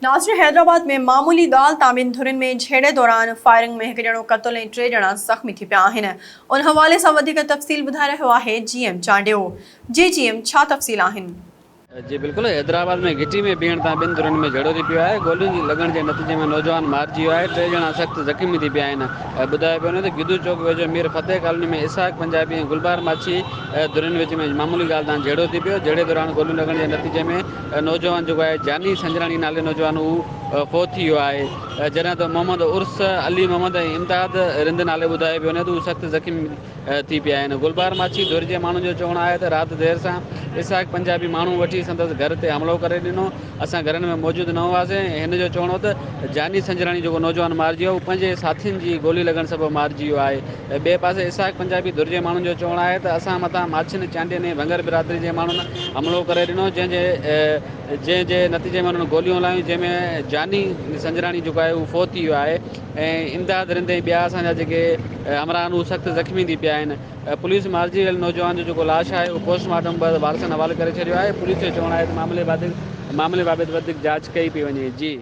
ناظرين حيدرآباد ۾ معمولي ڳالهه تان ٻن ڌرين ۾ جهيڙي دوران فائرنگ ۾ هڪ ڄڻو قتل ۽ ٽي ڄڻا زخمي ٿي پيا آهن ان حوالي سان وڌيڪ تفصيل ٻڌائي رهيو آهي جي ايم چانڊيو جي جي ايم ڇا تفصيل آهن. جي بلڪل حيدرآباد ۾ گهٽي ۾ بيهڻ تان ٻن ڌرين ۾ جهيڙو ٿي پيو آهي گولين جي لڳڻ جي نتيجي ۾ نوجوان مارجي ويو آهي ٽي ڄڻا سخت زخمي ٿي پيا آهن ٻڌايو پيو وڃي ته گدو چوڪ ويجهو مير فتح ڪالوني ۾ اسحاق پنجابي ۽ گلبهار ماڇي ڌرين وچ ۾ معمولي ڳالهه تان جهيڙو ٿي پيو جهيڙي دوران گوليون لڳڻ جي نتيجي ۾ نوجوان جيڪو آهي جاني سنجراڻي نالي نوجوان اهو فوت ٿي ويو آهي جڏهن ته محمد عرس، علي محمد ۽ امداد رند نالي ٻڌايو پيو وڃي ته اهي سخت زخمي ٿي پيا آهن. گلبهار ماڇي ڌر جي ماڻهن جو چوڻ آهي ته رات دير سان اسحاق پنجابي ماڻهو وٺي سندس گهر تي حملو ڪري ڏنو، اسان گهرن ۾ موجود نه هئاسين. هن جو چوڻ هو ته جاني سنجراڻي جيڪو نوجوان مارجي ويو اهو پنهنجي ساٿين جي گولي لڳڻ سبب مارجي ويو آهي. ٻئي پاسي اسحاق پنجابي ڌر جي ماڻهن جو چوڻ آهي ته اسان مٿان ماڇين، چانڊين ۽ ڀنگر برادري جي ماڻهن حملو ڪري ڏنو جنهن جي جنهن جي نتيجي ۾ انهن گوليون هلايون جنهن ۾ جاني سنجراڻي جيڪو آهي اهو فوت ٿي ويو آهي ۽ امداد رند ۽ ٻيا اسان جا جيڪي همراهه آهن اهي سخت زخمي ٿي پيا آهن پوليس مارجي ويل نوجوان جو جيڪو لاش آهي اهو پوسٽ مارٽم بعد وارثن حوالي ڪري ڇڏيو آهي پوليس جو چوڻ آهي ته معاملي بابت معاملي بابت وڌيڪ جاچ ڪئي پئي وڃي جي.